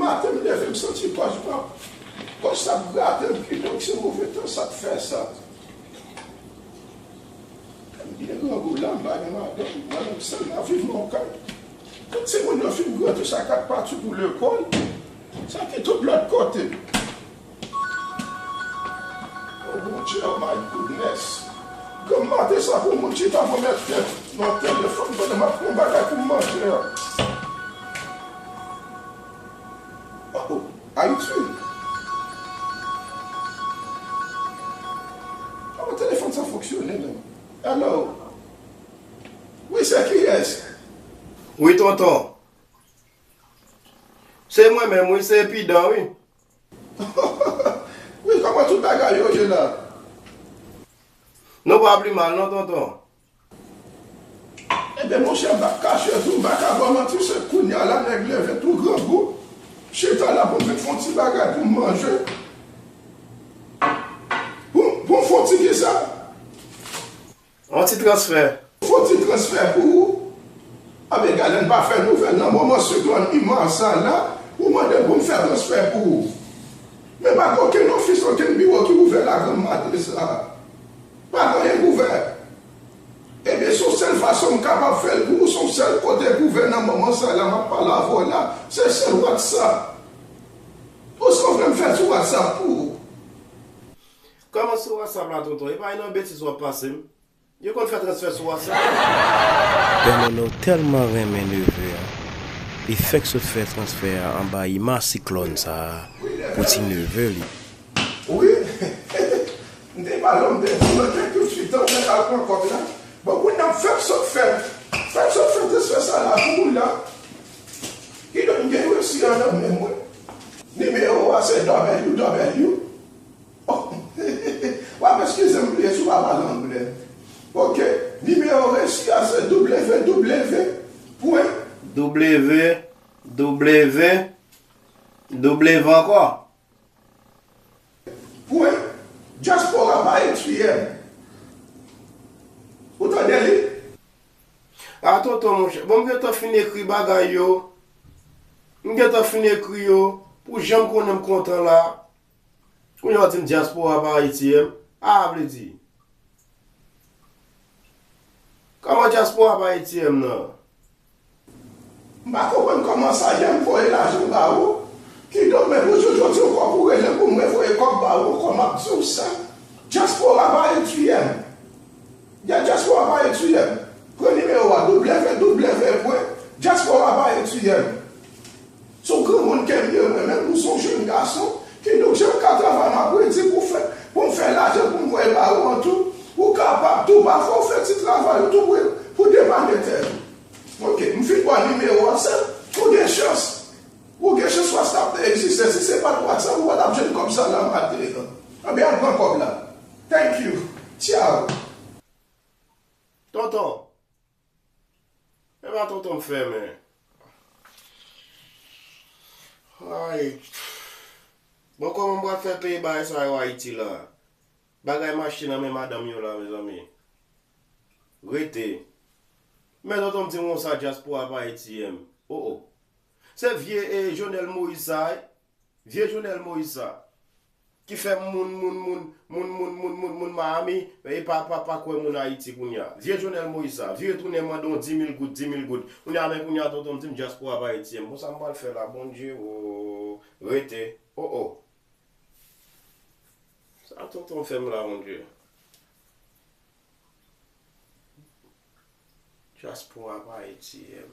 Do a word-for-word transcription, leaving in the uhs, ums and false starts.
Maten m leve, m santi pòch mwen, pòch sa ap grate m, kidonk se move tan sa k fè sa. M byen grangou la, m pa gen madanm, mwen menm sèl m ap viv nan yon kay. Tout timoun yo fin gran, tout sa k ap pati pou lekòl, sa ki tout lòt kote. Oh Bondye, oh my goodness. Granm maten sa pou moun chita pou mèt tèt nan telefòn pandan m ap pran bagay pou m manje a. Oh, Ayiti. Kòman telefòn sa fonksyone menm? Hello? Wi, se kiyès? Wi, tonton. Se mwen menm, wi, se Epidan, wi. Wi, kòman tout bagay yo ye la? Nou pa pli mal, non, tonton. Ebyen, monchè, m p ap kache tou, m pa ka ba w manti, se kounye a la nèg leve tou grangou, chita la pou m vin fè yon ti bagay pou m manje. Pou, pou m fè yon ti kisa? Yon ti transfè. Fè yon ti transfè pou ou? Anben, gade, n pa fè nouvèl nan moman siklòn Irma sa la, ou mande m pou m fè transfè pou ou. Men pa gen okenn ofis, okenn biwo ki ouvè la granm maten sa. Pa gen anyen k ouvè. Ebyen, se yon sèl fason m kapab fè l pou ou, se yon sèl kote k ouvè nan moman sa la m ap pale avè w la, se sèl WhatsApp. Ou si w vle m fè l sou WhatsApp pou ou? Kòman sou WhatsApp la, tonton? E pa nan betiz w ap pase m? Yo konn fè transfè sou WhatsApp? Bènòno tèlman renmen neve a, li fèk sot fè transfè a anba Irma siklòn sa a pou ti neve li. Wi. M te pale w, m te di w nan kèk tout swit an, mwen al pran kòb la. Bon, kounye a m fèk sot fè, fèk sot fè transfè sa la pou ou la. Kidonk m gen resi an nan men mwen. Nimewo a se W W. Oh, w ap eskize m, m bliye si w pa pale anglè. Ok, nimewo resi a se W W W pwen. W W W ankò. Pwen diaspora pa A T M. Ou tande li? A, tonton, monchè. Bon, m gentan fin ekri bagay yo. M gentan fin ekri yo. Pou jan m konnen m kontan la. Kounye a w di m diaspora pa A T M. A, vle di. Kòman diaspora pa A T M nan? M pa konprann kòman sa, yè m voye lajan ba ou. Kidonk, men pou jou jodi ankò pou rele m pou mwen voye kòb ba ou, ankò m ap di w sa. Diaspora pa A T M. Yè diaspora pa A T M. Pran nimewo a, W W W pwen diaspora pa A T M. Se yon granmoun ke m ye, mwen menm, ou se yon jèn gason, kidonk jan m ka travay, m ap redi pou fè, pou m fè lajan, pou m voye ba ou an tou, ou kapab tou pafwa ou fè ti travay ou tou pou, pou depann tèt ou. Ok, m fin ba w nimewo a, sèl, ou gen chans, ou gen chans WhatsApp te egziste, si se pa t WhatsApp, ou pa t ap jwenn kòb sa la maten an. Anben, al pran kòb la. Thank you. Ciao. Tonton. E pa tonton m fèmen. Ay. Bon, kòman m pral fè peye bagay sa yo Ayiti la? Bagay mache nan men madanm yo la, mezanmi. Rete. Men tonton m di m konsa, diaspora pa A T M. O, o. Se vye, e, Jovenel Moïse sa, wi. Vye Jovenel Moïse sa. Ki fè moun, moun, moun, moun, moun, moun, moun, moun Miami, e pa, pa, pa kwè moun Ayiti kounye a. Vye Jovenel Moïse sa. Vire tounen mande yon di mil goud, di mil goud. Kounye a, men kounye a, tonton m di m diaspora pa A T M. Bon, sa m pral fè la, Bondye, o, rete. O, o. Sa tonton fè m la, Bondye. Diaspora pa A T M.